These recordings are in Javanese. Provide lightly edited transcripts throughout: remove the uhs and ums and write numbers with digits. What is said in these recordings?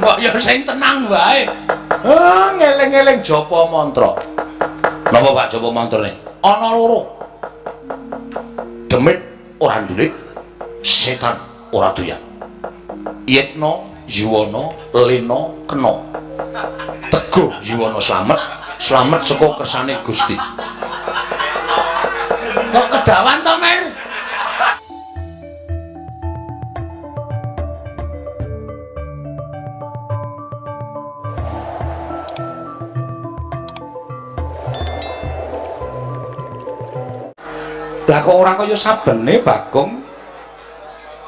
Mbok ya sing tenang wae. Ah, ngeling-eling japa mantra. Napa Pak japa mantrane? Ana loro. Demit ora ndulit, setan ora doyan. Yetna, Yuwana, Lena, Kena. Teguh Yuwana slamet, slamet saka kersane Gusti. Kok kedawan to, Mer? Lah kok ora kaya sabene Bagong?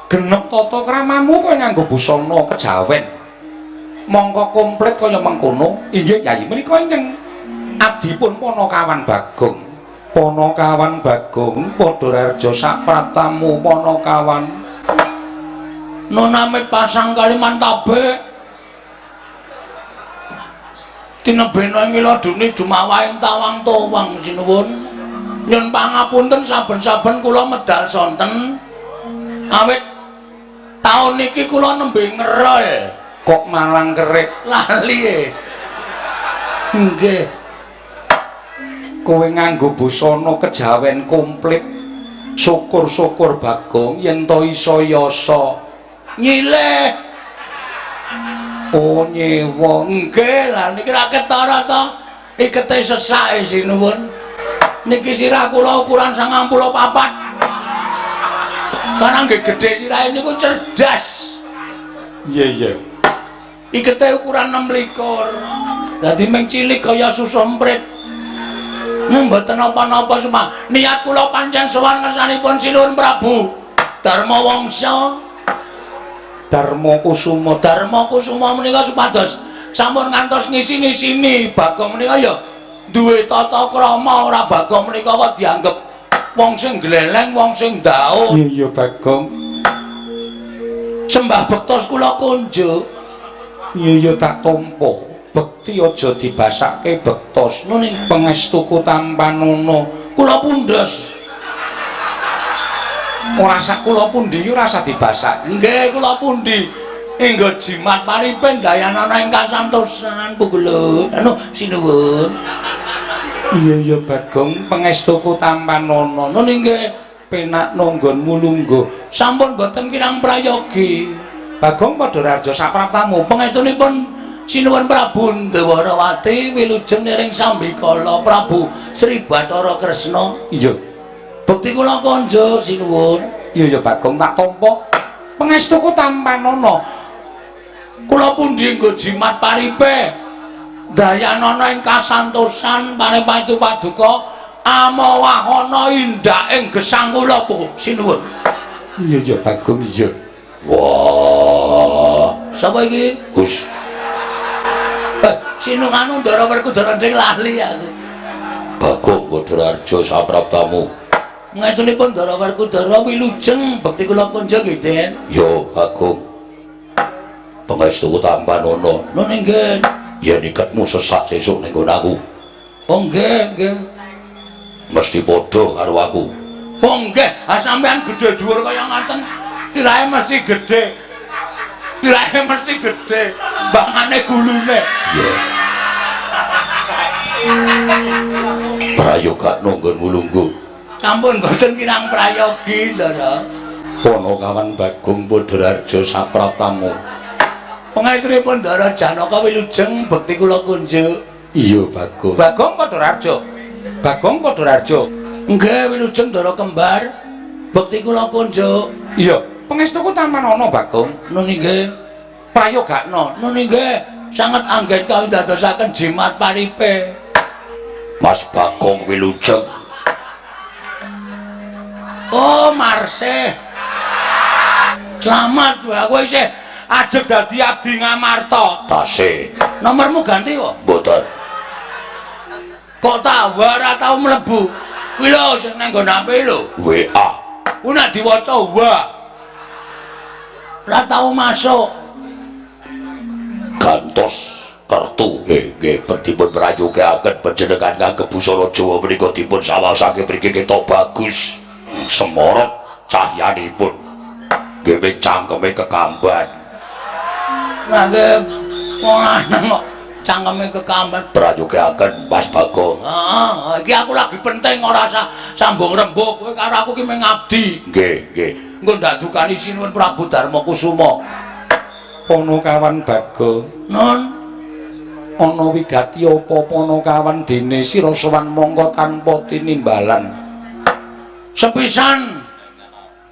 Genep tata kramamu kaya nganggo busana kejawen. Mongko komplit kaya mengkono. Inggih Yayi, menika ingkang abdi pun Panakawan Bagong. Panakawan Bagong padha raharja sapraptamu Panakawan. Noname pasang Kalimantabe. Tinebena ing ladune dumawahing tawang towang sinuwun. Nyun pangapunten saben-saben kula medal sonten. Awit taun niki kula nembe ngerol. Kok malang kerik lali e. Nggih. Kowe nganggo busana kejawen komplit. Syukur-syukur Bagong yen to iso yasa. Nyileh. Oh nyewa. Nggih, lah niki ra ketara to. Ikete sesake sinuwun. Niki sirah kula ukuran 94. Karena nggih gedhe sirahe niku cerdas. Iya iya. Ikete ukuran 26. Dadi ming cilik kaya susu emprit. Mboten napa-napa suma. Niat kula pancen sowan ngersanipun Sinuwun Prabu Darma Wangsa. Darma Kusuma. Darma Kusuma menika supados sampun ngantos ngisi-ngisini Bagong menika ya duwe tata krama, ora Bagong menika kok dianggep wong sing gleleng, wong sing ndauh. Iya iya Bagong. Sembah bektos kula kunjuk. Iya iya tak tampa. Bekti aja dibasake bektos. Nuni pangestuku tampanana. Kula pundhes. Ora sak kula pundi ora usah dibasak. Nggih kula pundi. Enggo jimat paripen dayanana ing kasantosan pugulut. Anu sinuwun. Iya iya Bagong, pangestuku tampanana. Nun nggih penak nggonmu lungguh. Sampun boten kirang prayogi. Bagong padha raharja sapraptamu. Pangestunipun Sinuwun Prabu Ndwarawati wilujeng niring sambikala Prabu Sri Bathara Kresna. Iya. Bekti kula konjuk sinuwun. Iya iya Bagong tak tampa. Pangestuku tampanana. Kula pundi nggo jimat paripe dayanana ing kasantosan paring paduka amawahana indak ing gesang kula sinuwun. Iya iya Bagong iya. Wah, sapa iki? Gus. Sinunganu Ndara Werkudara nding lali aku. Bagong Badararja sapraptamu. Ngetunipun Ndara Werkudara wilujeng bekti kula kunjung nggih, Den. Yo Bagong. Pangestuku tampanana. Nun nggih. Yen iketmu sesak sesuk ning nggon aku. Oh nggih, nggih. Mesti padha karo aku. Oh nggih, ha sampean gedhe dhuwur kaya ngoten. Sirahe mesti gedhe. Sirahe mesti gedhe. Bangane gulune. Iya. Prayogakno nggonmu lungguh. Sampun boten kirang prayogi, Ndara. Panakawan Bagong Badararja sapraptamu. Pangestunipun Ndara Janaka wilujeng bekti kula kunjuk. Iya Bagong. Bagong Badararja. Bagong Badararja. Nggih wilujeng Ndara kembar. Bekti kula kunjuk. Iya, pangestuku tampanana Bagong. Nun nggih. Prayogakno. Nun nggih, sanget anggen kawindadosaken jimat paripe. Mas Bagong wilujeng. Oh, Marsih. Selamat wae aku isih ajeg dadi abdi Ngamarta. Tasih. Nomormu ganti kok? Mboten. Kok ta ora tau mlebu? Kuwi lho sing nang nggon HP lho. WA. Ku nek diwaca wa. Ora tau masuk. Gantos kertu. Nggih, nggih, dipun prayogaken panjenengan kangge busana Jawa menika dipun sawasake mriki ketok bagus. Semorot cahyanipun. Nggih ming cangkeme kekamban. Nah, nggih Wong lanang kok cangkeme kekamben. Prayogaken Mas Bagong. Heeh, iki aku lagi penting ora usah sambung rembug kowe karo aku ki mung ngabdi. Nggih, nggih. Engko ndak dukani Sinuwun Prabu Darma Kusuma. Panakawan Bagong. Nun, ana wigati apa Panakawan dene sira sowan mongko tanpa tinimbalan? Sepisan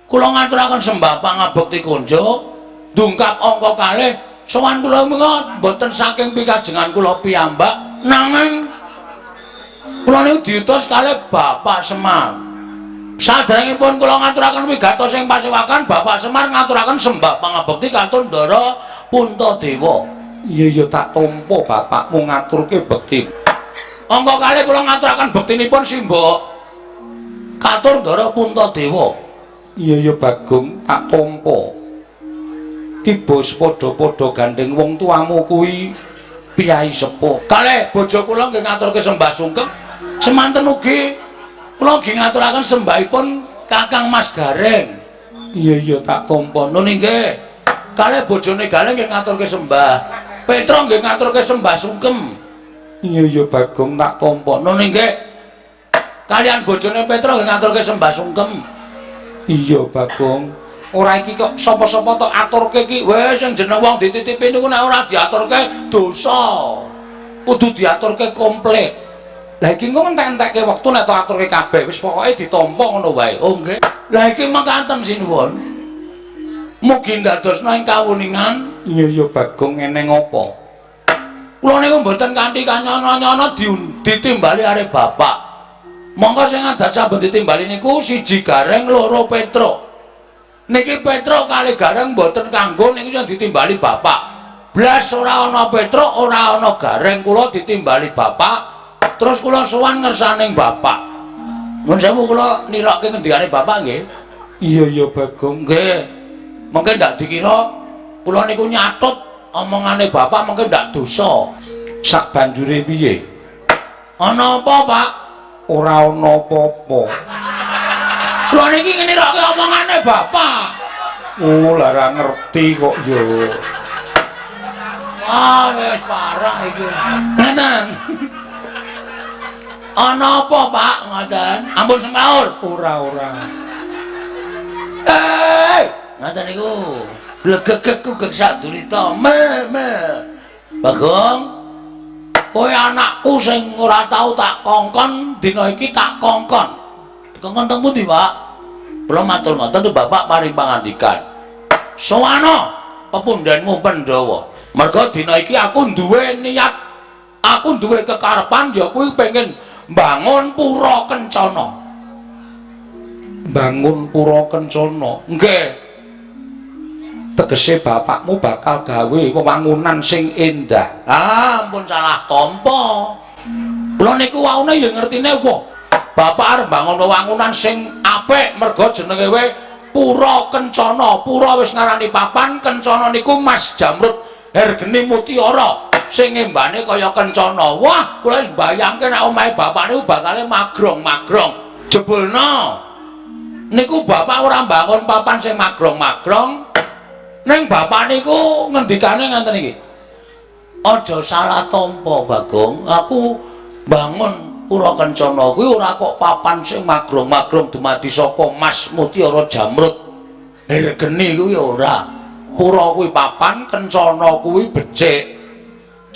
kula ngaturaken sembah pangabekti konjo dungkap angka kalih sowan kula menika mboten saking pikajengan kula piyambak nanging kula niku diutus kalih Bapak Semar. Saderengipun kula ngaturaken wigatos ing pasewakan Bapak Semar ngaturaken sembah pangabekti katur Ndara Puntadewa. Iya iya tak tampa bapakmu ngaturke bekti. Angka kalih kula ngaturaken bektinipun simbok katur Ndara Puntadewa. Iya iya Bagong tak tampa. Tiba padha-padha gandeng wong tuamu kuwi piyai sepuh. Kalih bojo kula nggih ngaturke sembah sungkem. Semanten ugi kula nggih ngaturaken sembahipun Kakang Mas Gareng. Iya iya tak tampa. Nun inggih. Kalih bojone Gareng nggih ngaturke sembah. Petro nggih ngaturke sembah sungkem. Iya iya Bagong tak tampa. Nun inggih. Kalian bojone Petro nggih ngaturke sembah sungkem. Iya Bagong. Ora iki kok sapa-sapa tok aturke iki. Wis sing jeneng wong dititipi niku nek ora diaturke dosa. Kudu diaturke komplit. Lah iki engko entek-entekke wektu nek tok aturke kabeh wis pokoke ditampa ngono wae. Oh nggih. Lah iki mekaten sinuwun. Mugi ndadosna ing kawuningan. Iya iya Bagong eneng apa? Kula niku mboten kanthi kanyono-nyono ditimbali arep bapak. Monggo sing adat saben ditimbali niku siji Gareng, loro Petruk. Niki Petruk kali Gareng mboten kanggo niku sing ditimbali bapak. Blas ora ana Petruk, ora ana Gareng, kula ditimbali bapak. Terus kula sowan ngersaning bapak. Nuwun sewu kula nirokke ngendikane bapak nggih. Iya iya Bagong. Nggih. Mungkin ndak dikira kula niku nyatut omongane bapak mungkin ndak dosa. Sak banjure piye? Ana apa, Pak? Ora ana apa-apa. Kula niki nirokke omongane bapak. Oh, lah ora ngerti kok ya. Wah, wis parah iki. Ngeten. Ana apa, Pak? Ngoten. Ampun semaur. Ora ora. Ngoten niku. Blegegeg kugeg sadulita. Me me. Bagong, kowe anakku sing ora tau tak kongkon, dina iki tak kongkon. Dikongkon teng pundi, Pak? Kula matur ngoten bapak paring pangandikan. Sowana pepundhenmu Pandhawa. Merga dina iki aku duwe niat, aku duwe kekarepan ya kuwi pengen mbangun pura kencana. Bangun pura kencana. Nggih. Tegese bapakmu bakal gawe wewangunan sing endah. Ah, ampun salah tampa. Kula niku waune ya ngertine wah, bapak arep mbangun wewangunan sing apik merga jenenge we Pura Kencana. Pura wis ngarani papan, kencana niku Mas Jamrud Hergeni Mutiara sing ngembane kaya kencana. Wah, kula wis mbayangke nek omahe bapak niku bakale magrong-magrong. Jebulna niku bapak ora mbangun papan sing magrong-magrong. Ning bapak niku ngendikane ngenten iki. Aja salah tampa, Bagong. Aku mbangun Pura Kencana kuwi ora kok papan sing magrong-magrong dumadi saka Mas Mutiara Jamrud Hergeni kuwi ora. Pura kuwi papan, kencana kuwi becik.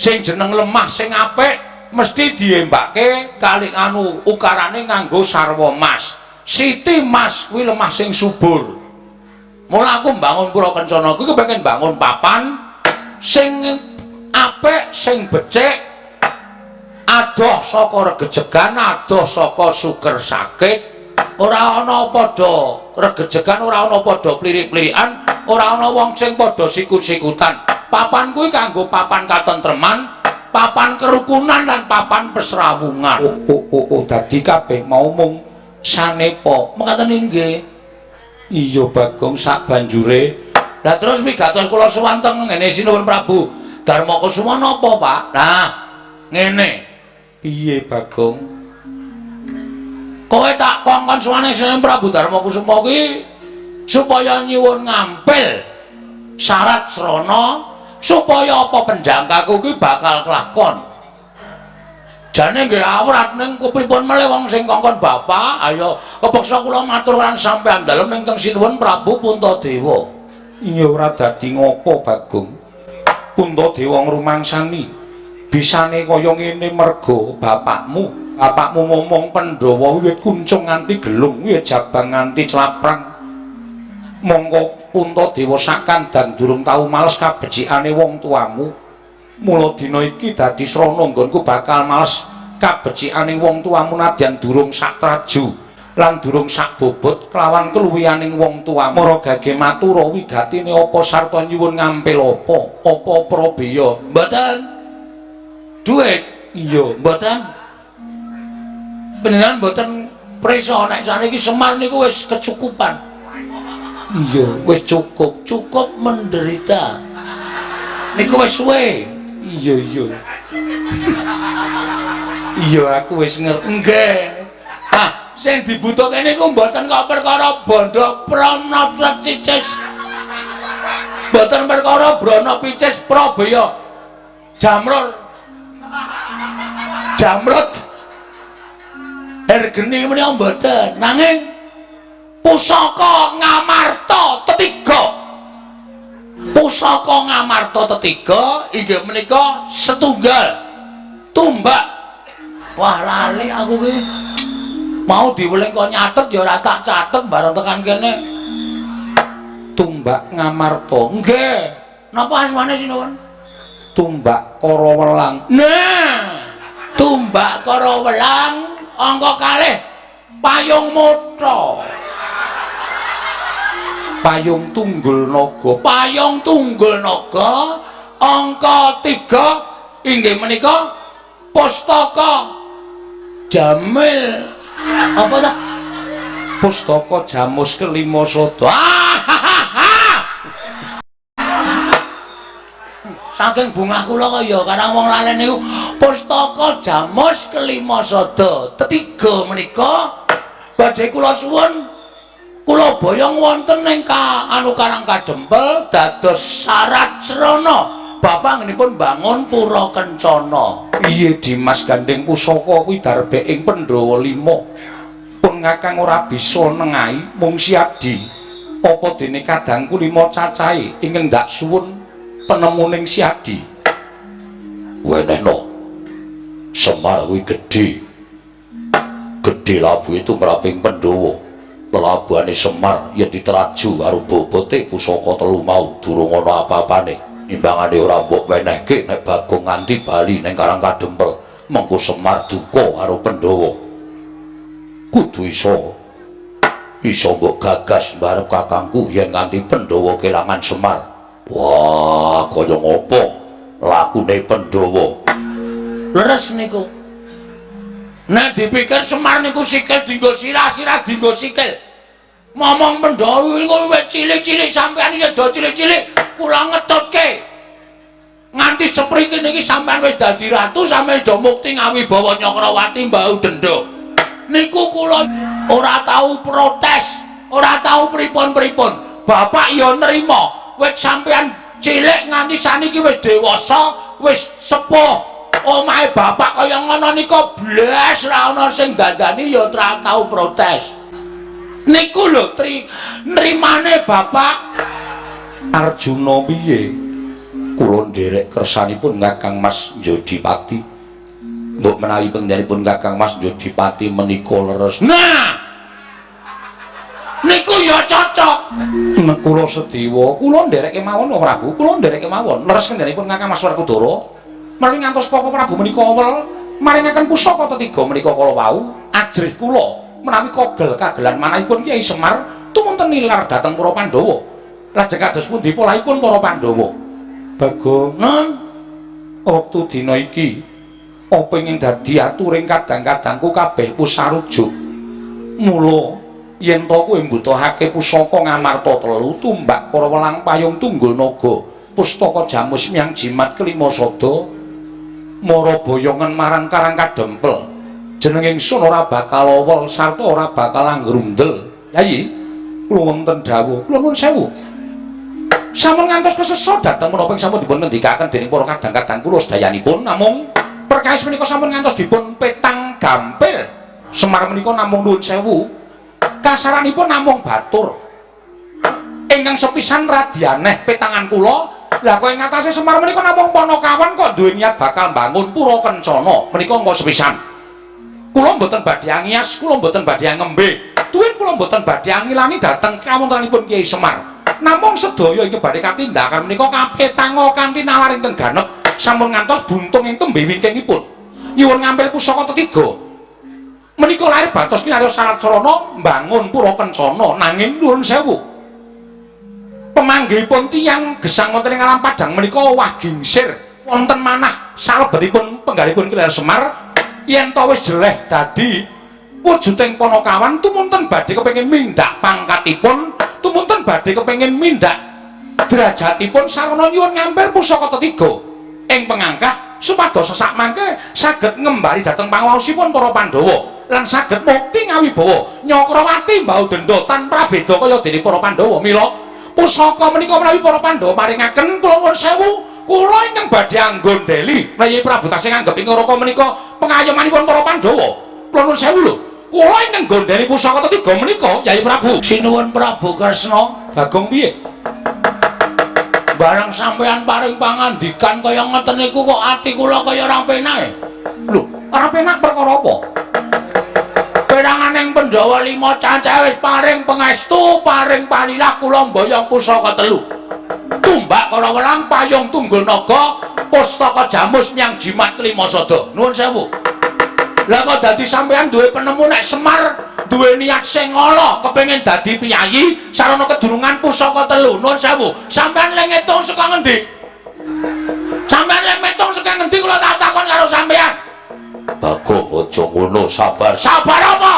Sing jeneng lemah sing apik mesti diembake kali anu ukarane nganggo sarwa mas. Siti mas kuwi lemah sing subur. Mula aku mbangun Pura Kencana kuwi kepengin bangun papan sing apik, sing becik, adoh saka regejegan, adoh saka suker sakit, ora ana padha regejegan, ora ana padha plirik-plirikan, ora ana wong sing padha sikut-sikutan. Papan kuwi kanggo papan katentreman, papan kerukunan lan papan pesrawungan. Oh, dadi kabeh mau mung sanepa. Mekaten inggih. Iya Bagong sak banjure. Lah terus wigatos kula sowan teng ngene Sinuwun Prabu Darma Kusuma napa, Pak? Nah, ngene. Piye Bagong? Kowe tak kongkon sowane Sinuwun Prabu Darma Kusuma kuwi supaya nyuwun ngampil syarat srana Supaya apa penjangkaku kuwi bakal kelakon. Jane nggih awrat ning kepripun melih wong sing kongkon bapak, ayo kepeksa kula matur lan sampeyan dalem ingkang sinuwun Prabu Puntadewa. Iya ora dadi ngopo Bagong. Puntadewa ngrumangsani bisane kaya ngene merga bapakmu. Bapakmu momong Pandhawa wiwit kuncung nganti gelung, wiwit jabang nganti claprang. Mongko Puntadewa sakandang durung tau males kabecikane wong tuamu. Mula dina iki dadi srana nggonku bakal males kabecikane wong tuamu nadyan durung sak traju lan durung sak bobot kelawan keluwihaning wong tuamu. Mara gage matura wigatine apa sarta nyuwun ngampil apa? Apa prabeya? Mboten. Duit? Iya, mboten. Panjenengan mboten prisa nek saniki Semar niku wis kecukupan. Iya, wis cukup, cukup menderita. Niku wis suwe. Iya, iya. Iya, aku wis ngerti. Nggih. Ah, sing dibutuhke niku mboten kok perkara bondo prana cicis. Mboten perkara brana picis prabeya. Jamrul. Jamrut. Ergeni menika mboten. Nanging pusaka Ngamarta tetiga. Pusaka Ngamarta tetiga inggih menika setunggal tumbak. Wah lali aku ki. Mau diweling kok nyatet ya ora tak catet bareng tekan kene. Tumbak Ngamarta. Nggih. Napa asmane sinuwun? Tumbak Karawelang. Nah, tumbak Karawelang angka kalih payung motha. Payung Tunggul Naga. Payung Tunggul Naga angka 3 inggih menika pustaka Jamil apa ta? Pustaka Jamus kelima sada. Saking bungah kula kaya karang wong lalen niku pustaka Jamus kelima sada tetiga menika badhe kula suwun kula boyong wonten ing anu Karang Kadempel dados syarat srana bapak nggenipun bangun pura kencana. Iya Dimas gandeng pusaka kuwi darbe ing Pandhawa 5. Pun kakang ora bisa nengahi mung Siadi. Apa dene kadangku 5 cacahe ingkang ndak suwun penemuning Siadi. Wenehno. Semar kuwi gedhe. Gedhe labuhe tumraping Pandhawa. Lelabuhane Semar yen diteraju karo bobote pusaka telu mau durung ana apa-apane. Nimbangane ora mbok wenehke nek Bagong nganti bali ning Karang Kadempel, mengko Semar duka karo Pandhawa. Kudu iso iso mbok gagas mbarep kakangku yen nganti Pandhawa kelangan Semar. Wah, kaya ngopo lakune Pandhawa? Leres niku. Nek dipikir Semar niku sikil dienggo sirah, sirah dienggo sikil. Momong Pandhawa niku wis cilik-cilik sampean isih do cilik-cilik, kula ngetutke. Nganti sepriki niki sampean wis dadi ratu, sampean do mukti ngawibawa Nyakrawati mbau denda. Niku kula ora tau protes, ora tau pripun-pripun. Bapak ya nrima, wis sampean cilik nganti saniki wis dewasa, wis sepuh. Omahe bapak kaya ngono nika blas ra ana sing dandani ya ora tau protes. Niku lho nrimane bapak. Arjuna piye? Kula nderek kersanipun Kakang Mas Jodipati. Mbok menawi panjenenganipun Kakang Mas Jodipati menika leres. Nah. Niku ya cocok. Nek kula sediwa, kula nderek kemawon Prabu, kula nderek kemawon. Leres panjenenganipun Kakang Mas Werkudara. Menawi ngantos Koko Prabu menika wel maringaken pusaka tetiga menika kala wau ajrih kula menawi kogel kagelan manahipun Kyai Semar tumunten nilar dhateng para Pandhawa. Lajeng kados pundi polahipun para Pandhawa? Bagong, nun wektu dina iki apa ingin dadi aturing kadang-kadangku kabeh pusarujuk. Mula yen to kowe mbutuhake pusaka Ngamarta telu tumbak Karawelang payung Tunggul Naga pustaka Jamus miang jimat kelima sada mara boyongan marang Karang Kadempel jeneng ingsun ora bakal awel sarta ora bakal anggrundel. Yayi kula wonten dawuh, kula nuwun sewu. Sampun ngantos kesesa dhateng menapa ing sampun dipun ngendikaken dening para kadang-kadang kula sedayanipun, namung perkawis menika sampun ngantos dipun petang gampil. Semar menika namung nuwun sewu, kasaranipun namung batur. Ingkang sepisan radi aneh petangan kula, lha kok ing ngatasé Semar menika namung panakawan kok duwe niat bakal mbangun pura kencana. Menika angka sepisan. Kula mboten badhe angias, kula mboten badhe ngembe. Tuwin kula mboten badhe angilani dhateng kawontenanipun Kyai Semar. Namung sedaya iki badhe katindakan menika kapetanga kanthi nalar ingkang ganep, sampun ngantos buntung ing tembe wingkingipun. Nyuwun ngampil pusaka tetiga. Menika lair batos kinarya sarat sarana mbangun pura kencana, nanging nuwun sewu. Pemanggihipun tiyang gesang wonten ing alam padang menika owah gingsir wonten manah salebetipun penggalipun Ki Semar yen to wis jeleh dadi wujuding panakawan tumunten badhe kepengin mindhak pangkatipun, tumunten badhe kepengin mindhak derajatipun sarana nyuwun ngampil pusaka tetiga ing pengangkah supados sesak mangke saged ngembari dhateng panguwaosipun para Pandhawa lan saged mukti ngawibawa Nyakrawati mbau denda tanpa beda kaya dene para Pandhawa. Mila pusaka menika menawi para Pandhawa paringaken kula nuwun sewu, kula ingkang badhe anggondeli menawi Prabu tasih nganggep ing Naraka menika pengayomanipun para Pandhawa. Kula nuwun sewu lho, kula ingkang gondeli pusaka tetiga menika Yai Prabu. Sinuwun Prabu Kresna. Bagong piye? Barang sampeyan paring pangandikan kaya ngeten niku kok ati kula kaya ora penak. Lho, ora penak perkara apa? Peranganing Pandhawa 5 cacahe wis paring pangestu, paring palilah kula mboyong pusaka telu. Tumbak kala welang, payung tunggul naga, pustaka jamus nyang jimat kelima sada. Nuwun sewu. Lah kok dadi sampeyan duwe penemu nek Semar duwe niat sing ala kepengin dadi piyayi sarana kedunungan pusaka telu. Nuwun sewu. Sampeyan le ngitung saka ngendi? Sampeyan le ngitung saka ngendi kula tak takon karo sampeyan. Bagong aja ngono, sabar. Sabar apa?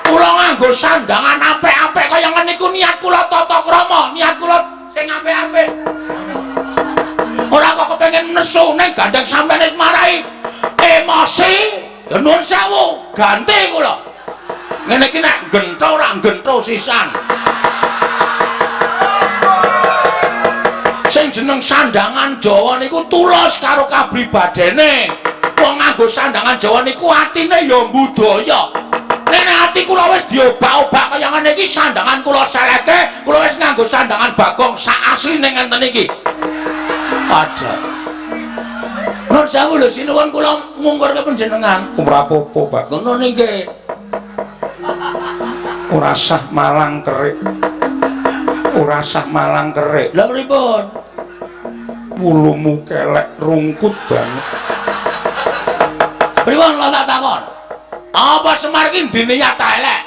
Kula nganggo sandangan apik-apik kaya ngene iku niat kula tata krama, niat kula sing apik-apik. Ora kok kepengin nesu ning gandeng sampeyan wis marai emosi. Ya nuwun sewu, ganti kula. Ngene iki nek gentho ora gentho sisan. Sing jeneng sandangan Jawa niku tulus karo kapribadene. Wong nganggo sandangan Jawa niku atine ya budaya. Nek ati kula wis diobak-obak kaya ngene iki sandangan kula seleke, kula wis nganggo sandangan Bagong sak asline ngenten iki. Ada. Nuwun sewu lho sinuwun kula ngungkurke panjenengan. Ora apa-apa, Pak. Ngono niki. Ora sah malang kerik. Ora sah malang kerik. Lha pripun? Wulumu kelek rungkut banget. Pripun lho tak takon? Apa Semar iki ndene niat elek?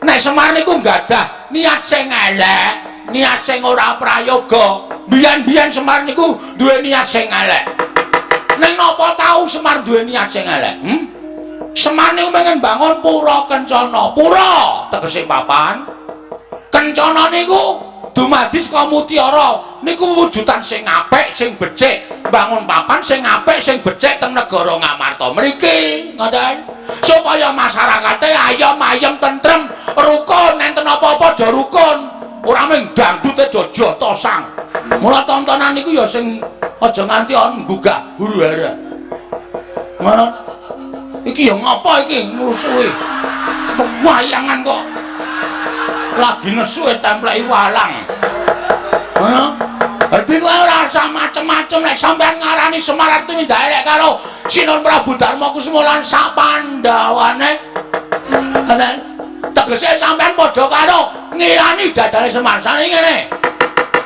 Nek Semar niku nggadah niat sing elek, niat sing ora prayoga. Biyen-biyen Semar niku duwe niat sing elek. Ning napa tau Semar duwe niat sing elek? Semar niku pengen bangun pura kencana. Pura tegese papan. Kencana niku dumadi saka mutiara, niku wujudan sing apik, sing becik. Bangun papan sing apik, sing becik teng negara Ngamarta mriki, ngoten. Supaya masyarakate ayem ayem tentrem, rukun, enten apa-apa aja rukun. Ora mung dangdute aja jotosang. Mula tontonan niku ya sing aja nganti on nggugah huru-hara. Ngono. Iki ya ngapa iki ngrusuhi? Wayangan kok lagi nesu templeki walang. Heeh. Dadi kowe ora usah macem-macem nek sampean ngarani Semar arep tumindak elek karo Sinuwun Prabu Darma Kusuma lan sak pandhawane. Ngoten. Tegese sampean padha karo ngilani dadane Semar. Saiki ngene.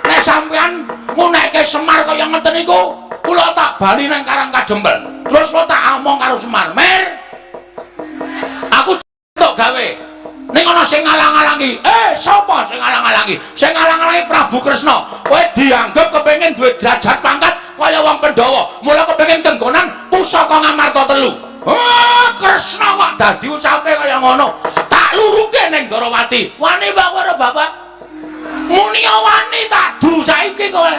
Nek sampean ngunekke Semar kaya ngeten niku, kula tak bali nang Karang Kadempel. Terus kula tak omong karo Semar, "Mir, aku entuk gawe. Ning ana sing ngalang-alangi." Sapa sing ngalang-alangi? Sing ngalang-alangi Prabu Kresna. Kowe dianggep kepengin duwe derajat pangkat kaya wong Pandhawa. Mula kepengin kenggonan pusaka Ngamarta telu. Ah, Kresna kok dadi ucape kaya ngono. Tak luruke ning Ndorowati. Wani Pak karo Bapak? Muni wani tak du saiki kowe.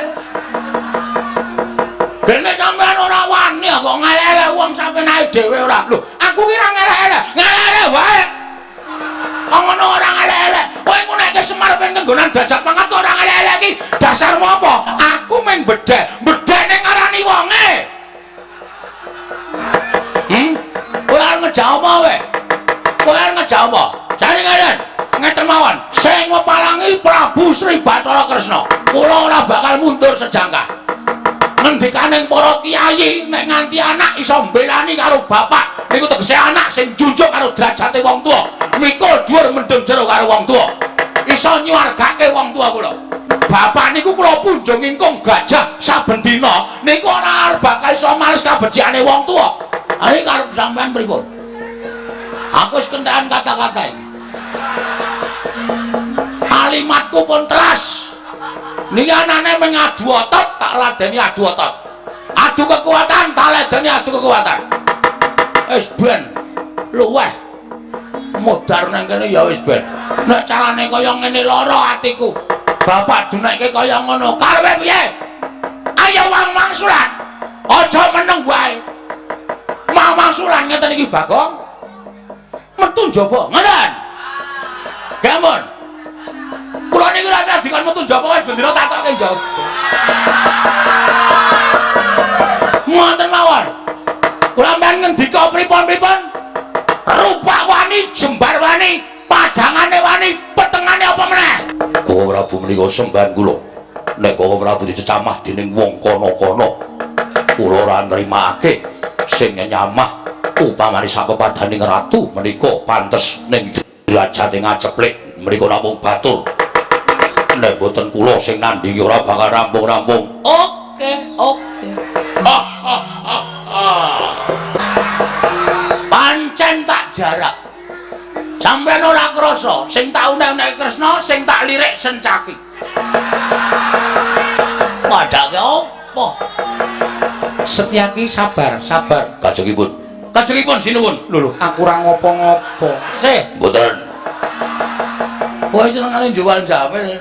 Dene sampean ora wani kok ngelek-elek wong sampeyan dhewe ora. Lho, aku ki ora ngelek-elek, ngelek-elek wae. Ngono ora ngelek-elek. Kowe ngunekke Semar pengen kenggonan derajat pangkat kok ora ngelek-elek iki. Dasarmu apa? Aku mung bedhek, bedhek ning ngarani wonge. Kowe arep ngejak apa kowe? Kowe arep ngejak apa? Jane ngene, ngeten mawon. Sing ngepalangi Prabu Sri Bathara Kresna. Kula ora bakal mundur sejangkah. Ngendikaning para kiai nek nganti anak iso mbelani karo bapak niku tegese anak sing junjuk karo derajate wong tuwa, mikul dhuwur mendem jero karo wong tuwa, iso nyuwargake wong tuwa kula. Bapak niku kula punjung ingkung gajah saben dina niku ora bakal iso males kabeciane wong tuwa. Ayo karep sampean pripun? Aku wis kentekan kata-kata iki. Kalimatku pun teras. Niki anane mengadu otot, tak ladeni adu otot. Adu kekuatan, tak ladeni adu kekuatan. Wis ben luweh modar nang kene ya wis ben. Nek carane kaya ngene lara atiku. Bapak dunekke kaya ngono, karepe piye? Ayo wang mangsulan. Aja meneng wae. Mang mangsulan ngeten iki Bagong. Metu njaba, ngoten. Gampun. Kula niki rasa dikon metu njaba wis bendina tatoke njaba. Ngoten mawon. Kula sampeyan ngendika pripun-pripun? Rupak wani, jembar wani, padhangane wani, petengane apa meneh? Koko Prabu menika sembahan kula. Nek Koko Prabu dicecamah dening wong kono-kono, kula ora nrimake sing nyamah upamane sapepadaning ratu menika pantes ning derajate ngaceplik menika namung batur. Nek boten kula sing nandhingi ora bakal rampung-rampung. Oke, oke. Pancen tak jarak. Sampeyan ora krasa, sing tak unek-unek Kresna, sing tak lirik Sencaki. Padake apa? Setyaki sabar, sabar. Kajengipun. Kajengipun sinuwun. Lho lho, aku ora ngopo-ngopo. Sih, mboten. Kowe senengane jual jawel.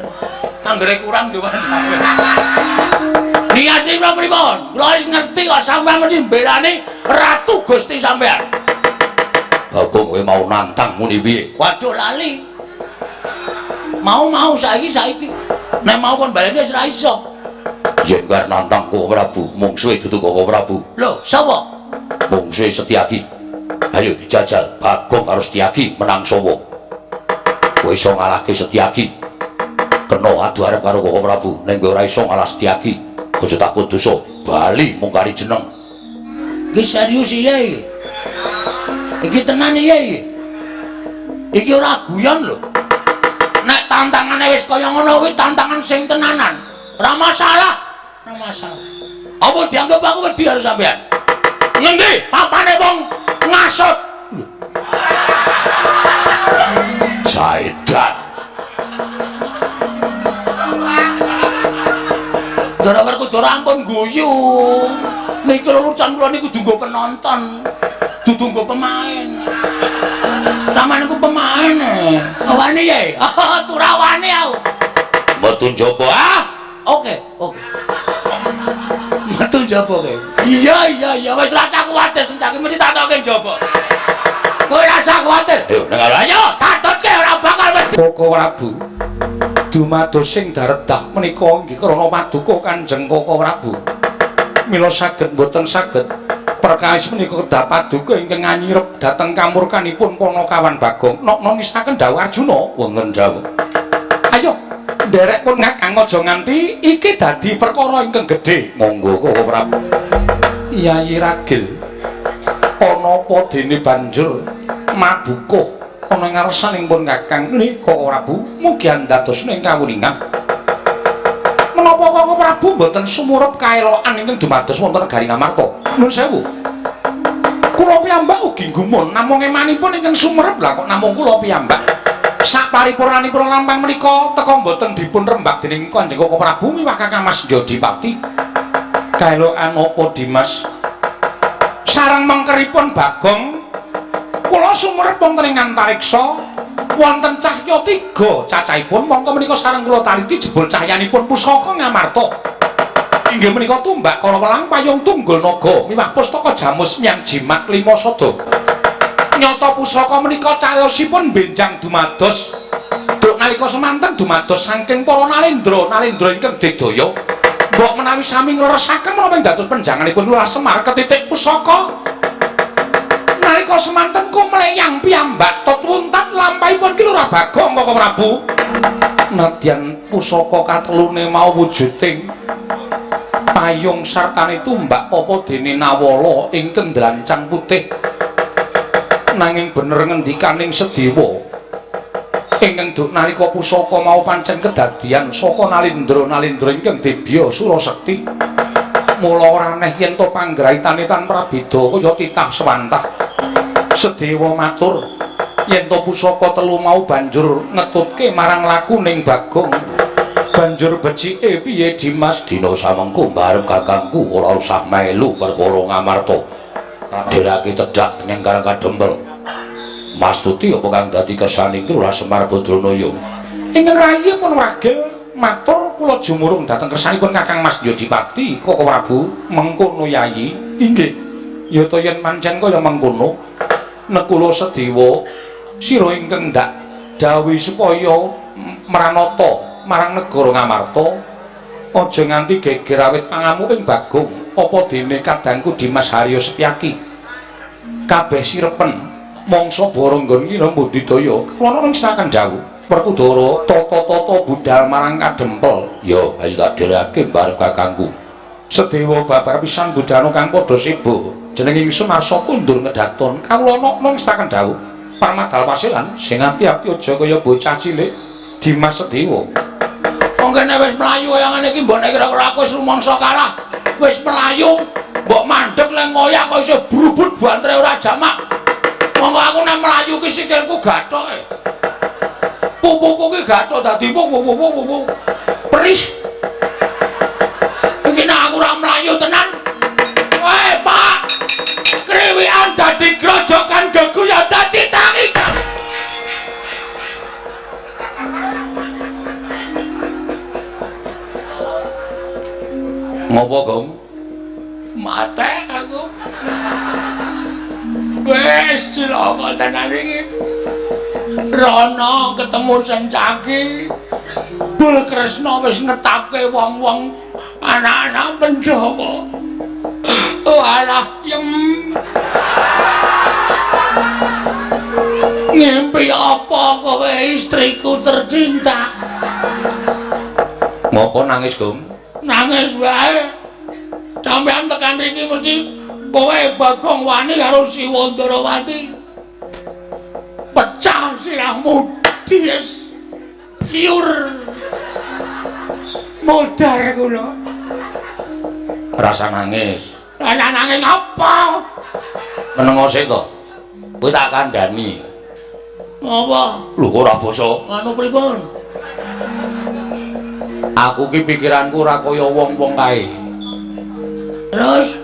Anggere kurang jual jawel. Niate kula pripun? Kula wis ngerti kok sampeyan mesti mbelani Ratu Gusti sampeyan. Bagong kowe mau nantang muni piye? Waduh lali. Mau-mau saiki saiki. Nek mau kon baleni wis ora iso. Yen kowe arep nantang Koko Prabu, mungsuhe dudu Koko Prabu. Lho, sapa? Mungsuhe Setyaki. Ayo dijajal Bagong karo Setyaki menang sapa? Kowe iso ngalahke Setyaki. Kena adu arep karo Koko Prabu, ning kowe ora iso ngalah Setyaki. Aja takut dosa, bali mung kari jeneng. Iki serius iya iki. Iki tenan iya iki. Iki ora guyon lho. Nek tantangane wis kaya ngono kuwi tantangan sing tenanan. Ora masalah, ora masalah. Apa dianggap aku wedi karo sampean? Ngendi papane wong ngasut? Jaidat. Ndara Werkudara ampun guyu. Niki lelucon kula niku kudu nggo penonton, dudu nggo pemain. Sampeyan niku pemain. Wani ye. Turawani aku. Metu njaba. Ah, oke, oke. Metu njaba kowe. Iya, iya, iya, wis rasa kuwatir Sencaki mesti tak tokke njaba. Kowe rasa kuwatir. Ayo nang ayo, tatutke ora bakal wedi. Koko Prabu. Dumados sing daredah menika inggih krana paduka Kanjeng Koko Prabu. Mila saged mboten saged perkawis menika kedah paduka ingkang nganyirep dhateng kamurkanipun Panakawan Bagong. Nok ngisaken dawuh Arjuna wonten dawuh. Ayo nderek pun Kakang aja nganti iki dadi perkara ingkang gedhe. Monggo Koko Prabu. Yayi Ragil ana apa dene banjur madukuh ana ngarsaning pun Kakang nika Prabu mugi andadosna ing kawuningan. Menapa Koko Prabu mboten sumurep kaelokan ingkang dumados wonten negari Ngamarta? Nuwun sewu. Kula piyambak ugi gumun namung emanipun ingkang sumerep lah kok namung kula piyambak. Saparipurnanipun lampang menika teka mboten dipun rembag dening Kanjeng Koko Prabu miwah Kakang Mas Jodipati. Kaelokan apa Dimas? Sareng mengkeripun Bagong kula sumerep wonten ing antariksa wonten cahya tiga cacahipun mongko menika sareng kula taliti jebul cahyanipun pusaka Ngamarta. Inggih menika tumbak kala welang payung tunggul naga miwah pustaka jamus miang jimat lima sada. Nyata pusaka menika cayosipun benjang dumados duk Nalika semanten dumados saking para nalendra, nalendra ingkang digdaya. Mbok menawi sami ngleresaken menapa ing dados penjanganipun Lurah Semar ketitik pusaka. Nalika semanten kumleyang piyambak tut wuntat lampahipun Ki Lurah Bagong Koko Prabu. Nadyan pusaka katelune mau wujuding payung sartane tumbak apa dene nawala ingkang dlancang putih. Nanging bener ngendikaning Sedewa ingkang duk nalika pusaka mau pancen kedadian saka nalendra-nalendra ingkang dibya Surasekti. Mula ora aneh yen to panggraitane tan prabeda kaya titah sewantah. Sedewa matur yen to pusaka telu mau banjur ngetutke marang lakuning Bagong. Banjur becike piye Dimas? Dina samengko mbarep kakangku ora usah melu perkara Ngamarta. Dherake cedhak ning Karang Kadempel. Mastuti apa kang dadi kersane iki Lurah Semar Badranaya? Ingkang rayi pun wagil matur kula jumurung dhateng kersanipun Kakang Mas Yodipati Koko Prabu. Mengkono Yayi. Inggih. Ya ta yen pancen kaya mengkono nekula Sedewa sira ingkang ndak dawuhi supaya mranata marang negara Ngamarta aja nganti geger awit pangamuking Bagong apa dene kadangku Dimas Haryo Setyaki kabeh sirepen mangsa baranggon kira mbudidaya kula nang dawuh Werkudara tata-tata budal marang Kadempel. Ya ayo tak dherake mbarep kakangku. Sedewa babar pisan budhana kang padha sibuk jeneng ingsun arsa kundur ngedaton kawula nang ngestaken dawuh Parmadal Pasilan sing ati-ati aja kaya bocah cilik Dimas Sedewa. Wong kene wis mlayu kaya ngene iki mbok nek kira-kira aku wis rumangsa kalah. Wis mlayu mbok mandeg le ngoyak kok isih brubut bantre ora jamak. Monggo aku nek mlayu ki sikilku gathoke. Pupuku ki gathok dadi pupu. Perih. Iki nek aku ora mlayu tenan. Weh, Pak. Kriwikan dadi grojokan geguya dadi tangisan. Ngopo, Gong? Mate aku. Wes cilaka tenan iki. Rono ketemu Sencaki. Bul Kresna wis netapke wong-wong anak-anak Pandhawa. Walah, yem. Ngimpi apa kowe istriku tercinta? Ngopo nangis, Gong? Nangis wae. Sampeyan tekan riki mesti kowe Bagong wani karo Siwa Ndarawati. Pecah sirahmu dies. Liur. Modar kula. Rasa nangis. Rasa nangis apa? Menengo sik to. Kowe tak kandhani. Apa? Lho ora basa. Anu pripun? Aku ki pikiranku ora kaya wong-wong kae. Terus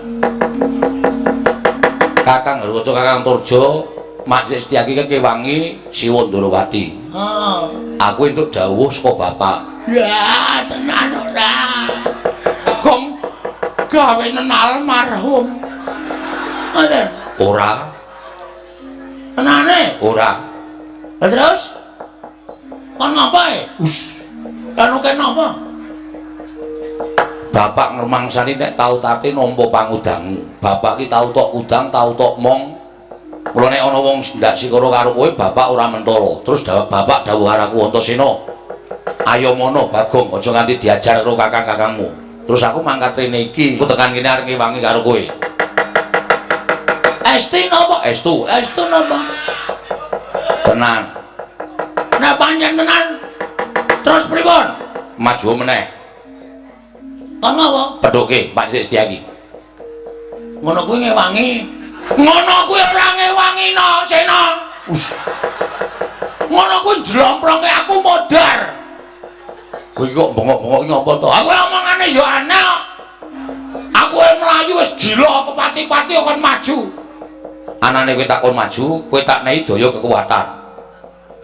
Kakang Ngerwaca Kakang Turjo Mak Setyaki kan kewangi Siwa Ndarawati. Heeh. Aku entuk dawuh saka bapak. Ya tenan ora. Gong gawe almarhum. Ngoten. Ora. Tenane? Ora. Terus kon ngapae? Us. Anu kenapa? Bapak ngremangsani nek tau tate nampa pangudangmu. Bapak ki tau tok udang, tau tok mong. Mula nek ana wong ndak sikara karo kowe, bapak ora mentala. Terus bapak dawuh karo aku Antasena. Ayo mono Bagong, aja nganti diajar karo kakang-kakangmu. Terus aku mangkat rene iki, aku tekan kene arep ngewangi karo kowe. Esti napa? Estu. Estu napa? Tenan. Nek pancen tenan terus pripun? Maju meneh. Ana apa? Pedhoke Pak Setyaki. Ngono kuwi ngewangi. Ngono kuwi ora ngewangi no, Sena. Us. Ngono kuwi jlomprongke aku modar. Kowe kok bengok-bengok iki apa to? Aku omongane yo aneh kok. Aku mlayu wis gila kepati-pati kon maju. Anane kowe tak kon maju, kowe tak nehi daya kekuatan.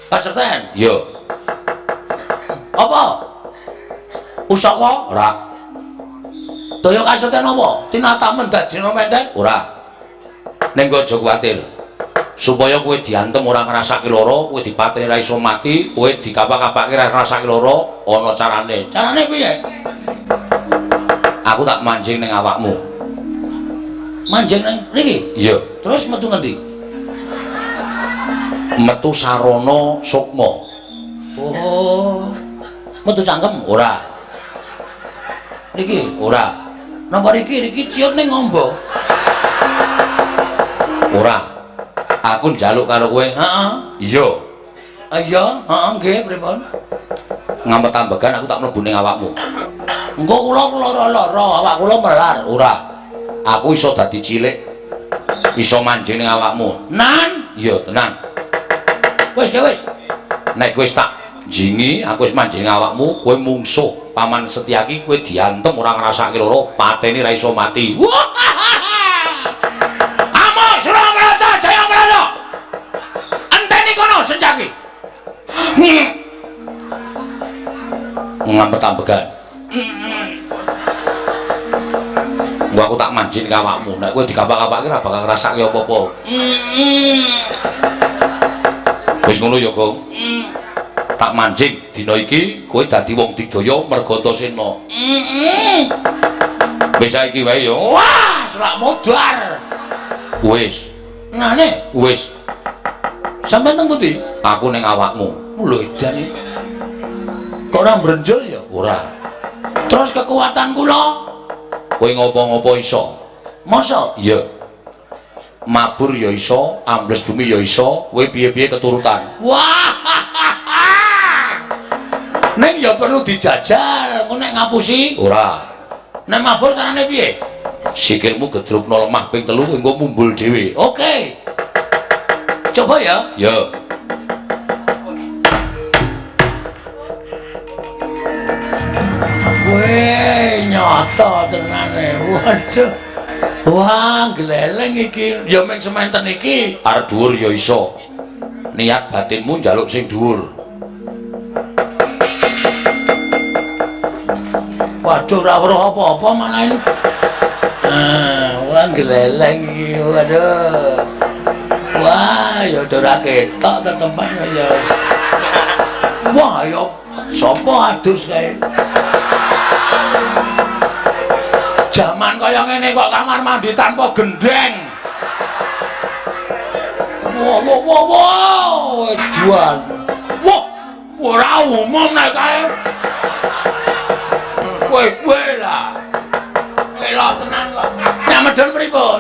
Kaserten? Iya. Apa? Pusaka? Ora. Daya kaserten apa? Tinatamen dadi menten? Ora. Ning aja kuwatir. Supaya kowe diantem ora ngrasake lara, kowe dipateni ora iso mati, kowe dikapak-kapake ora ngrasake lara, ana carane. Carane piye? Aku tak manjing ning awakmu. Manjing ning mriki? Iya. Terus metu ngendi? Metu sarana sukma. Oh. Metu cangkem? Ora. Niki? Ora. Napa riki? Riki ciut ning ngombo. Ora. Aku njaluk karo kowe. Heeh. Iya. Iya, heeh nggih, pripun? Ngampet ambegan aku tak mlebu ning awakmu. Engko kula lara-lara, awak kula melar. Ora. Aku iso dadi cilik. Iso manjing ning awakmu. Nan? Iya, tenan. Wis, ya wis. Nek wis tak jingi, aku wis manjing awakmu, kowe mungsuh Paman Setyaki, kowe diantem ora ngrasake lara, pateni ra iso mati. Wah! Amuk Suramarta Jayamrata. Enteni kono Setyaki. Ngampet ambegan. Gua aku tak manjing ke awakmu. Nek kowe dikapak-kapake ora bakal ngrasake apa-apa. Wis ngono ya, Gong. Tak manjing dina iki kowe dadi wong digdaya merga Antasena. Wis saiki wae ya. Wah, selak modar. Wis. Ngene? Wis. Sampeyan teng pundi? Aku ning awakmu. Lho edan iki. Kok ora mbrenjul ya? Ora. Terus kekuatan kula? Kowe ngopo-ngopo iso? Masa? Iya. Mabur ya iso, ambles bumi ya iso, kowe piye-piye keturutan. Wah. Ning ya perlu dijajal, engko nek ngapusi? Ora. Nek mabur carane piye? Sikilmu gedrukno lemah ping 3 engko mumbul dhewe. Oke. Coba ya. Ya. Weh, nyata tenane. Waduh. Wah, gleleng iki. Ya mung sementen iki. Arep dhuwur ya iso. Niat batinmu njaluk sing dhuwur. Waduh, ora weruh apa-apa malah. Wah, gleleng iki. Waduh. Wah, ya ora ketok tetepan ya. Wah, ya sapa adus kae. Jaman kaya ngene kok kamar mandi tanpa gendeng. Wah, wah, wah, wah, edan. Wah, ora umum nek kae. Kowe lah. Elok tenan kok. Nek medhun pripun?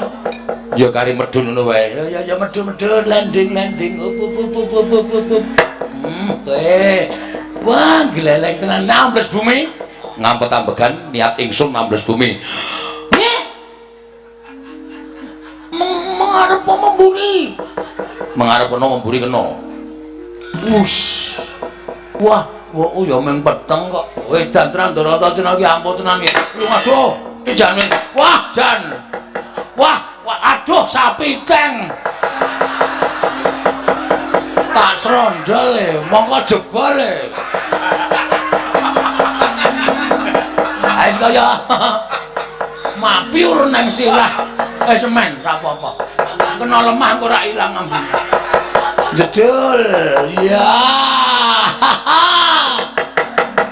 Ya kari medhun ngono wae. Ya ya medhun-medhun landing landing. Up up up up up up. Kowe. Wah, gleleng tenan ambles bumi. Ngampet ambegan niat ingsun ambles bumi. Mengarep memburi. Mengarep kena memburi kena. Us. Wah, wah ya mung peteng kok. Edan tenan Ndara iki ampuh tenan iki. Aduh, iki jane. Wah, jan. Wah, wah, aduh sapi teng. Tak srondol e, mongko jebol e. Wis kaya mapiur nang sirah. Semen ra apa-apa. Kena lemah kok ora ilang ambune. Jedul. Ya.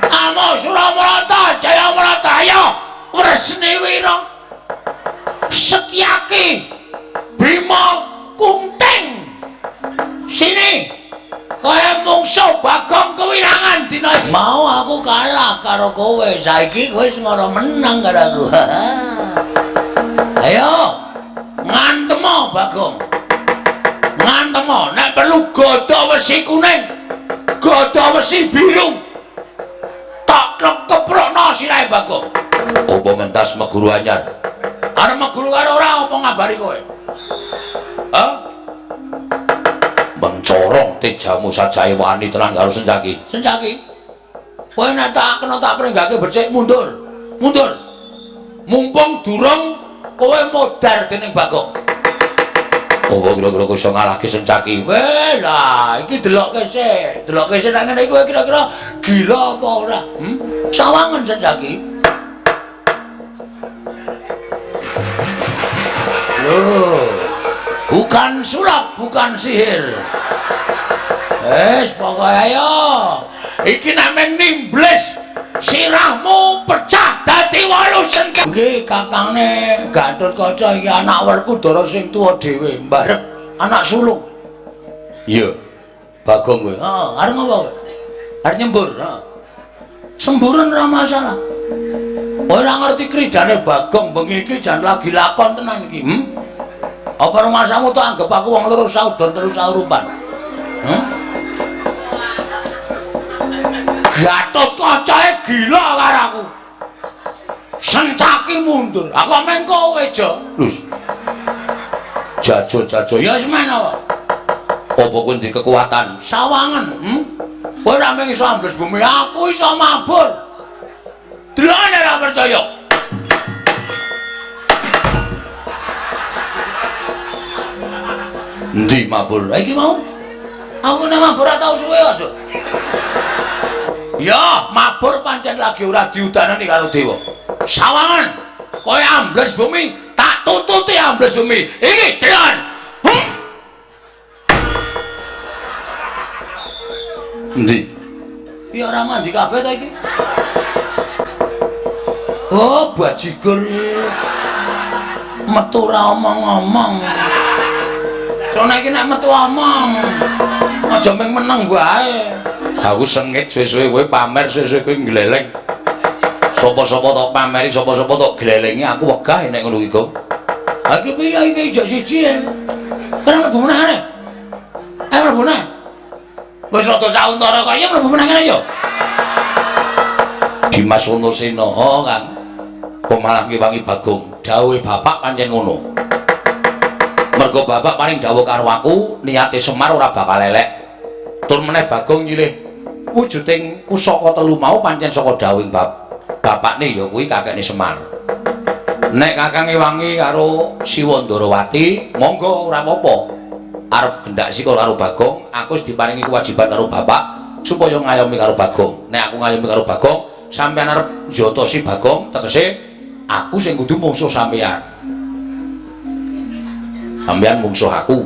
Amo Suramarta Jayamrata ayo Wresni Wira. Setyaki Bima Kunting. Sini. Kowe mungsuh Bagong kewirangan dina iki. Mau aku kalah karo kowe, saiki kowe wis ngoro menang karo aku. Ayo ngantemo Bagong. Ngantemo nek perlu gada wesi kuning, gada wesi biru. Tak keprokno sirahe Bagong. Apa mentas meguru anyar? Arep meguru karo ora apa ngabari kowe? Hah? Mencorong tejamu sajae wani tenan karo Sencaki. Sencaki. Kowe nek tak kena tak prenggake becik mundur. Mundur. Mumpung durung kowe modar dening Bagong. Apa kira-kira kowe iso ngalahke Sencaki? Weh lah, iki delokke sik. Delokke sik nek ngene kowe kira-kira gila apa ora? Sawangen Sencaki. Lho. Bukan sulap, bukan sihir. Wis pokoke ayo. Iki nek meng nimbles sirahmu pecah dadi 8 sengkak. Iki kakangne Gatotkaca iki anak Werkudara sing tuwa dhewe, mbarep anak sulung. Iya. Bagong kowe. Heeh, arep ngopo kowe? Arep nyembur, heeh. Semburan ora masalah. Ora ngerti kridane Bagong bengi iki jan lagi lakon tenan iki. Apa rumasamu tok anggap aku wong loro saudon telu saurupan? Gatotkacae gila karo aku. Sencaki mundur. Aku meng kowe, Jo. Lus. Jajo-jajo ya wis men apa? Apa kowe ndek kekuatan? Sawangan, Kowe ora mung iso ambles bumi, aku iso mabur. Delokane ora percaya. Endi mabur? Iki mau. Aku nek mabur ora tau suwe aja. Ya, mabur pancen lagi ora diudanani karo dewa. Sawangan, kowe ambles bumi, tak tututi ambles bumi. Iki delon. Endi? Ya ora mandi kabeh ta iki. Oh, bajigur. Metu ora omong-omong. Soale iki nek metu omong, aja mung meneng wae. Aku sengit suwe-suwe kowe pamer, suwe-suwe kowe ngleleng. Sapa-sapa tok pameri, sapa-sapa tok glelengi, aku wegah nek ngono iki, Gong. Ha iki piye iki ijek siji e. Ora mlebu meneh arek. Ayo mlebu meneh. Wis rada sauntara kaya mlebu meneh kene yo. Dimas Antasena, oh Kang. Kok malah ngewangi Bagong. Dawuhe bapak pancen ngono. Mergo bapak paling dawuh karo aku, niate Semar ora bakal elek. Tur meneh Bagong nyilih wujuding pusaka telu mau pancen saka dawuhing bapakne ya kuwi kakekne Semar. Nek kakang ngewangi karo Siwa Ndarawati, monggo ora apa-apa. Arep gendak sika karo Bagong, aku wis diparingi kewajiban karo bapak supaya ngayomi karo Bagong. Nek aku ngayomi karo Bagong, sampeyan arep njotosi Bagong, tegese aku sing kudu mungsuh sampeyan. Sampeyan mungsuh aku.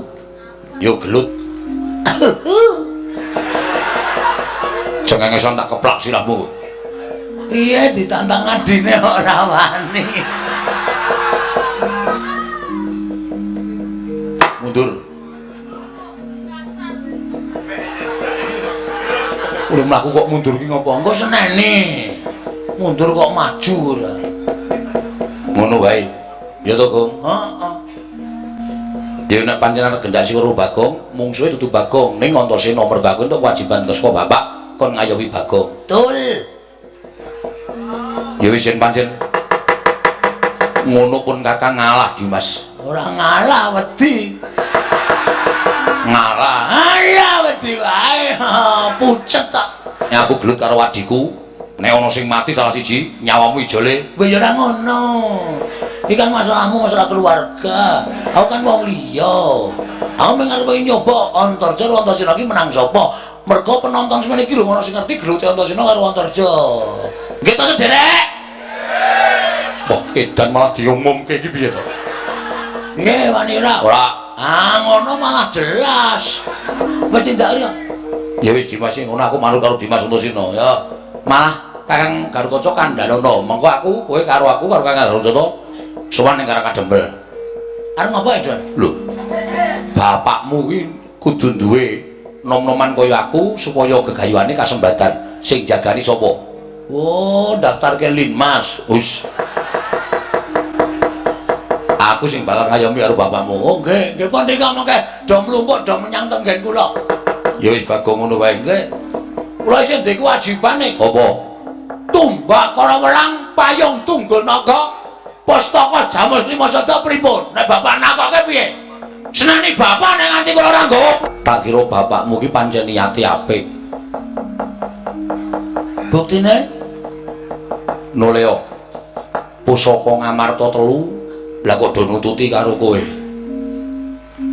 Yo gelut. Cengengesan tak keplak sirahmu. Piye ditantang adine ora wani. Mundur. Udah mlaku kok mundur ki ngopo? Engko seneni. Mundur kok maju ora. Ngono wae. Ya to, Gong? Heeh. Ya nek pancen arep gendhak karo Bagong, mungsuhe dudu Bagong, ning Antasena mergo aku entuk kewajiban saka bapak kon ngayomi Bagong. Betul. Ya wis yen pancen ngono pun kakang ngalah, Dimas. Ora ngalah wedi. Ngalah. Alah wedi wae. Pucet tok. Nek aku gelut karo adhiku, nek ana sing mati salah siji, nyawamu ijole. Kowe ya ora ngono. Iki kan masalahmu masalah keluarga. Aku kan wong liya. Aku mung arep nyoba Antarja karo Antasena iki menang sapa? Mergo penonton semene iki lho ana sing ngerti gelute Antasena karo Antarja. Nggih to, Sederek? Wah, edan malah diumumke iki piye to? Nggih, wani ora? Ora. Ah, ngono malah jelas. Wis tindak ya. Ya wis Dimas ngono aku manut karo Dimas Antasena ya. Malah Kakang Garukaca kandhanono. Mengko aku kowe karo aku karo Kakang Garukaca sowan ning Karang Kadempel. Arep ngopo, Edon? Lho. Bapakmu kuwi kudu duwe nom-noman kaya aku supaya gegayuhane kasembatan. Sing jagani sapa? Oh, daftarke Linmas. Wis. Aku sing bakal ngayomi karo bapakmu. Oh, nggih, nggih pun rika mengke do mlumpuk do menyang tenggen kula. Ya wis Bagong ngono wae. Nggih. Kula isih ndek kewajibane. Apa? Tumbak kara welang, payung tunggul naga, pustaka Jamus Lima Sada pripun? Nek bapak nakoke piye? Senani bapak nek nganti kula ora nggawa. Tak kira bapakmu ki pancen niate apik. Buktine Noleo. Pusaka Ngamarta telu lah kok do nututi karo kowe.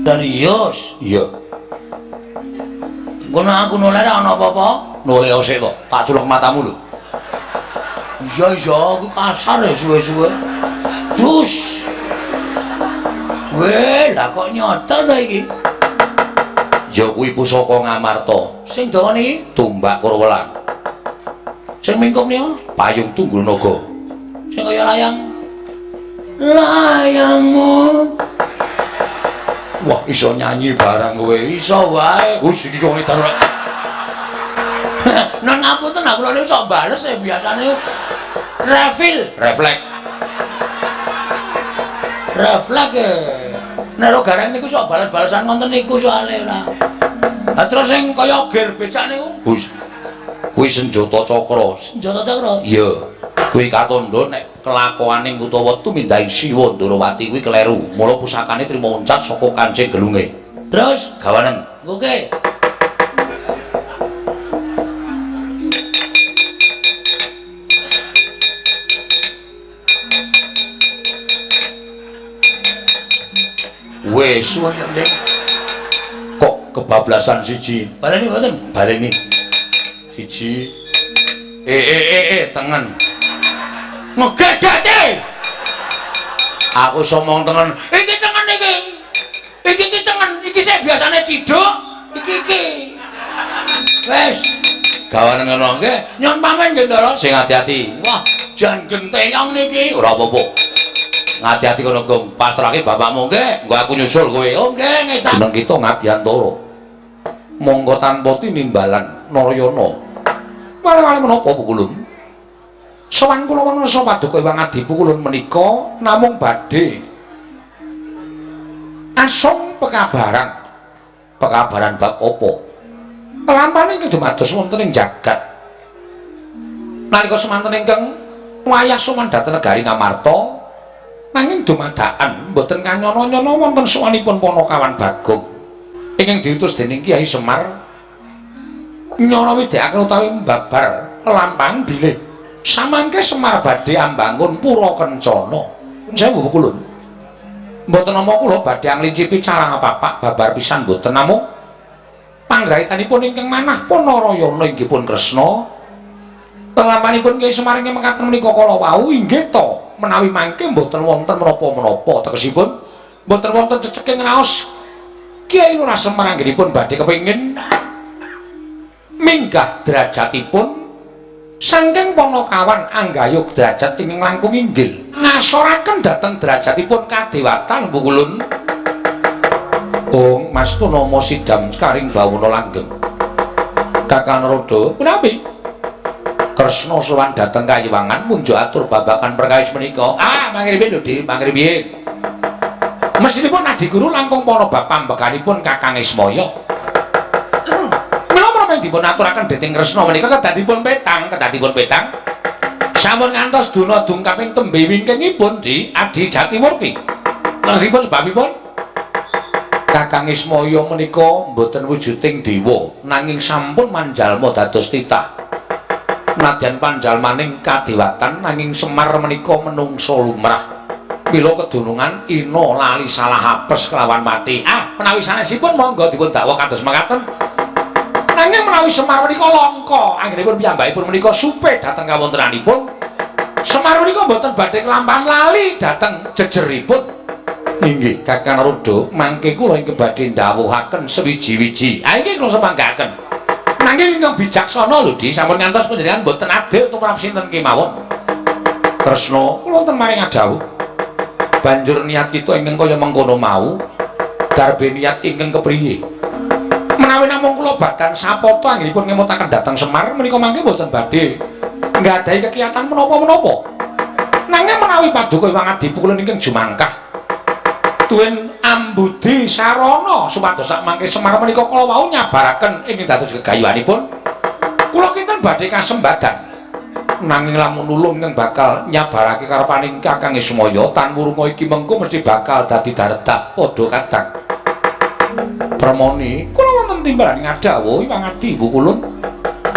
Serius? Iya. Ngono aku noleh ora ana apa-apa. Noleo sik to, tak culek matamu lho. Iya iya, aku kasar ya suwe-suwe. Dus. Weh, lah kok nyoto to iki? Ya kuwi pusaka Ngamarta. Sing dawa niki tumbak Kurwelang. Sing mingkup niku payung tunggul naga. Sing kaya layang. Layangmu. Wah, iso nyanyi barang kowe. Iso wae. Wis iki kok ngedan. Non ngapunten, aku lho iso bales e biasane refil, refleks. Refleks e. Nek ro gareng niku sok bales-balesan ngoten niku soalé ora. Lah terus sing kaya ger becak niku? Wis. Kuwi senjata cakra. Senjata cakra? Iya. Kuwi katandha nek kelakuane utawa tumindake Siwa Ndorowati kuwi kleru. Mula pusakane trima uncat saka kancing gelunge. Terus gawanen. Oke. Wes kok kebablasan siji. Baleni mboten? Baleni. Siji. Tengen. Ngegedhete. Aku somong tengen. Iki tengen iki. Iki iki tengen. Iki sik biasane ciduk. Iki iki. Wes. Gawane ngono nggih. Nyon pamit nggih, Ndara. Sing ati-ati. Wah, jan genteyong niki. Ora apa-apa. Ngati-ati kono Gong, pasrahke bapakmu nggih, engko aku nyusul kowe. Oh nggih, nggih. Jeneng kita Ngabiyantara. Monggo tanpa tinimbalan Narayana. Wale-wale menapa Pukulun? Sowan kula wangsa paduka Hyang Adi Pukulun menika namung badhe asung pekabaran. Pekabaran bab apa? Lampane ingkang dumados wonten ing jagat. Nalika semanten ingkang wayah sowan dhateng negari Ngamarta, nanging dumadakan mboten kanyana-nyana wonten sowanipun Panakawan Bagong ingkang diutus dening Kyai Semar nyana widhekaken utawi mbabar lampang bilih samangke Semar badhe ambangun pura kencana. Sewu Pukulun, mboten nama kula badhe anglincipi carang papak babar pisan mboten, namung panggrahitanipun ingkang manah Panarayana inggih pun Kresna. Lampanipun Kyai Semar ingkang mekaten menika kala wau inggih ta menawi mangke mboten wonten menapa-menapa, tegesipun mboten wonten ceceking raos Kyai Lurah Semar anggenipun badhe kepengin minggah derajatipun saking Panakawan anggayuh derajat ingkang langkung inggil ngasoraken dhateng derajatipun kadewatan Pukulun. Oh Mas Tunama sidam karing bawana langgeng. Kakang Narada punapi Kresna sowan dhateng kayiwangan munjuk atur babagan perkawis menika. Ah, mangriye lho, Dik, mangriye. Mestinipun adi guru langkung para bab pambekanipun Kakang Ismaya. Mila menapa dipun aturaken dening Kresna menika kedadipun petang, kedadipun petang. Sampun ngantos duna dungkaping tembe wingkingipun Dik Adi Jatimurti. Leresipun sebabipun Kakang Ismaya menika mboten wujuding dewa nanging sampun manjalma dados titah. Nadyan panjalmaning kadewatan nanging Semar menika menungsa lumrah. Mila kedunungan ina lali salah apes kelawan mati. Ah, menawi sanesipun monggo dipun dakwa kados mekaten. Nanging menawi Semar menika langka, anggenipun piyambakipun menika supe dhateng kawontenanipun. Semar menika mboten badhe nglampahan lali dhateng jejeripun. Inggih, Kakang Narada, mangke kula ingkang badhe ndhawuhaken sewiji-wiji. Ah, inggih kula semanggaaken. Nanging ingkang bijaksana lho, Dik, sampun ngantos panjenengan mboten adil tumrap sinten kemawon. Kresna, kula wonten maring adhawuh. Banjur niat kita ingkang kaya mengkono mau, darbe niat ingkang kepriye? Menawi namung kula badan sapata anggenipun ngemutaken dhateng Semar menika mangke mboten badhe nggadahi kegiatan menapa-menapa. Nanging menawi paduka Hyang Adi Pukulun ingkang jumangkah tuwin ambudi sarana supados sak mangke Semar menika kala wau nyabaraken ingkang dados gegayuhanipun, kula kinten badhe kasembadan. Nanging lamun nulung ingkang bakal nyabarake karepaning Kakang Ismaya tan wurunga iki mengko mesti bakal dadi daredah padha kadang. Premoni kula wonten timbalan ngadhawuh Hyang Adi Pukulun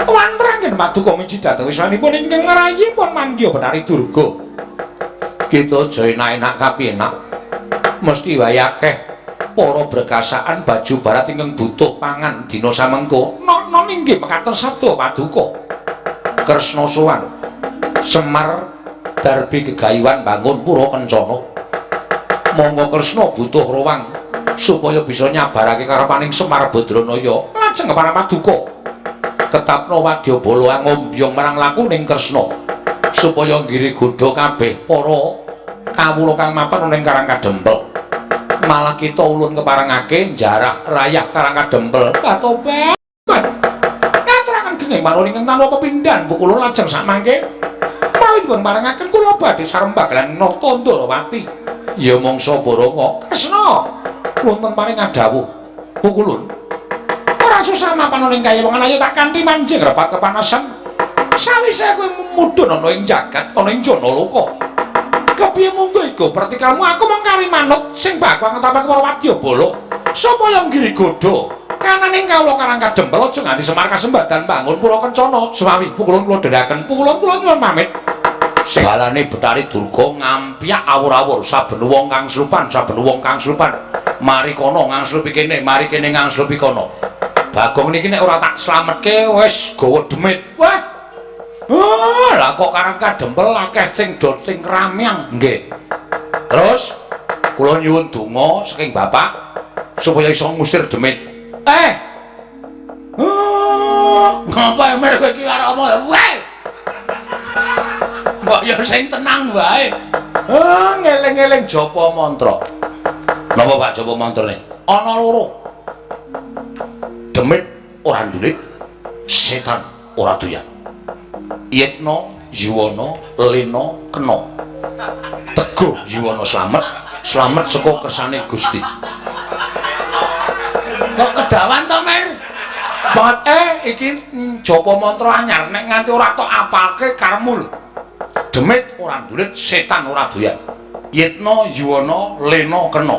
wantrangken paduka miji dhateng wiswanipun ingkang ngrayipun manggiha Benari Durga. Kita aja enak-enak kapiyenak. Mesti wae akeh para brekasaan baju barat ingkang butuh pangan dina samengko. Nok-nok inggih mekaten sabda paduka. Kresna sowan Semar darbi gegayuhan bangun pura kencana. Monggo Kresna butuh ruwang supaya bisa nyabarake karepaning Semar Badranaya. Lajeng para paduka ketapno wadyabala ngombyong marang lakuning Kresna supaya nggiri godha kabeh para kawula kang mapan ning Karang Kadempel. Malah kita ulun keparengake njarah rayah Karang Kadempel. Katobat. Ngaturaken genging manuri ingkang tanpa pepindhan kula lajeng sakmangke mawi dipun parengaken kula badhe sarembag lan nata Ndorowati. Ya mangsa Baranga Kresna wonten paring adhawuh pukulun. Ora susah mapan ning kayewongan ayo tak kanthi manjing repat kepanasan. Sawise kowe mudhun ana ing jagat ana ing Janaloka. Kepiye munggo iku pertikalmu aku mung kari manut sing bakal ngetapake para wadyabala supaya nggiri godha kananing kawula Karang Kadempel aja nganti Semar kasembadan bangun pura kencana. Suwawi pukulun kula dherekaken pukulun kula nyuwun pamit. Balane Betari Durga ngampyak awur-awur saben wong kang slupan, saben wong kang slupan. Mari kono ngangslupi kene, mari kene ngangslupi kono. Bagong niki nek ora tak slametke wis gawa demit. Wah. Oh, lah kok Karang Kadempel akeh sing do sing ramyang. Nggih. Terus kula nyuwun donga saking bapak supaya iso ngusir demit. Eh. Oh, ngapa mer kowe iki arep omong? Weh. Mbok ya sing tenang wae. Ah, ngeling-eling japa mantra. Napa Pak japa mantrane? Ana loro. Demit ora ndulit, setan ora doyan. Yetna, Yuwana, Lena, kena. Teguh Yuwana slamet, slamet saka kersane Gusti. Kok kedawan to, Mer? Banget iki japa mantra anyar nek nganti ora tok apalke karepmu lho. Demit ora ndulit, setan ora doyan. Yetna, Yuwana, Lena, kena.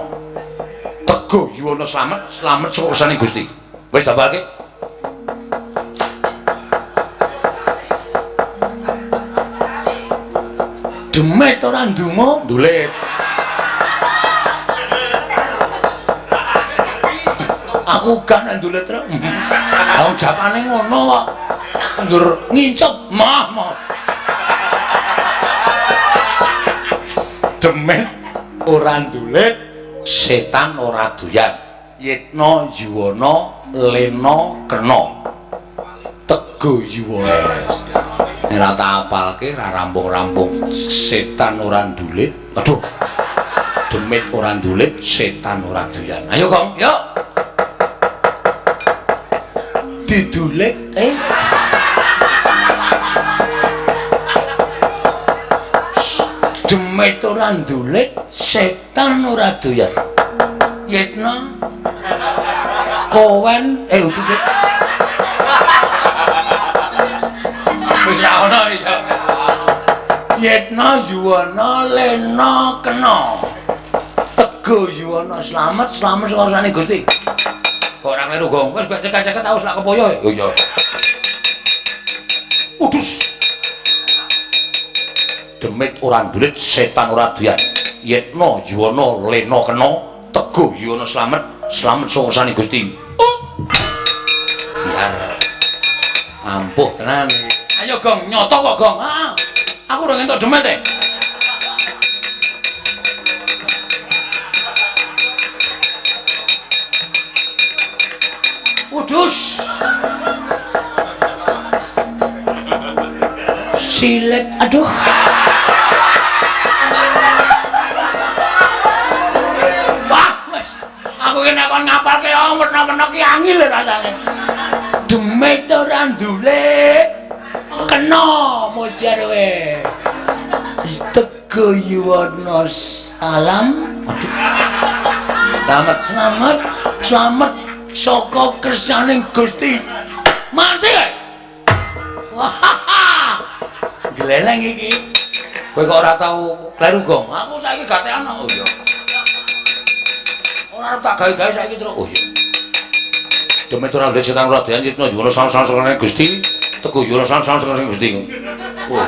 Teguh Yuwana slamet, slamet saka kersane Gusti. Wis dapalke. Demit ora ndonga, ndulit. Aku gak nek ndulit rek. Lah japane ngono kok. Ndur ngincep mah mah. Demit ora ndulit, setan ora doyan. Yetna, Yuwana, Lena, kena. Teguh Yuwana. Nek ora tak apalke ora rampung-rampung. Setan ora ndulit. Aduh. Demit ora ndulit, setan ora doyan. Ayo, Kong, yuk. Didulit Demit ora ndulit, setan ora doyan. Yetna kowen udah. Wis ra ono ya. Yetna, Yuwana, Lena, kena. Teguh Yuwana slamet, slamet saka kersane Gusti. Kok ora kleru, Gong. Wis gak cekak-cekak tau selak kepoyo. Oh iya. Udus. Demit ora ndulit, setan ora doyan. Yetna, Yuwana, Lena, kena. Teguh Yuwana slamet, slamet saka kersane Gusti. Oh. Biar ampuh tenan. Ayo Gong, nyoto kok Gong. Ah, aku udah ngentuk demit e. Udus. Silet, aduh. Wah, wis. Aku iki nek kon ngapalke wetna-wetna ki angel rasane. Demit ora ndulit, kena modar we. Teguh Yuwana salam. Aduh. Slamet, slamet, slamet saka kersaning Gusti. Mati. Wah. Gleleng iki. Kowe kok ora tau kleru, Gong? Aku saiki gatekan. Oh iya. Ora arep tak gawe-gawe saiki terus. Oh iya. Demit ora ndulit, setan ora doyan, Yetna, Yuwana, salam salam saka Gusti. Teguh Yuwana, salam salam saka Gusti. Oh.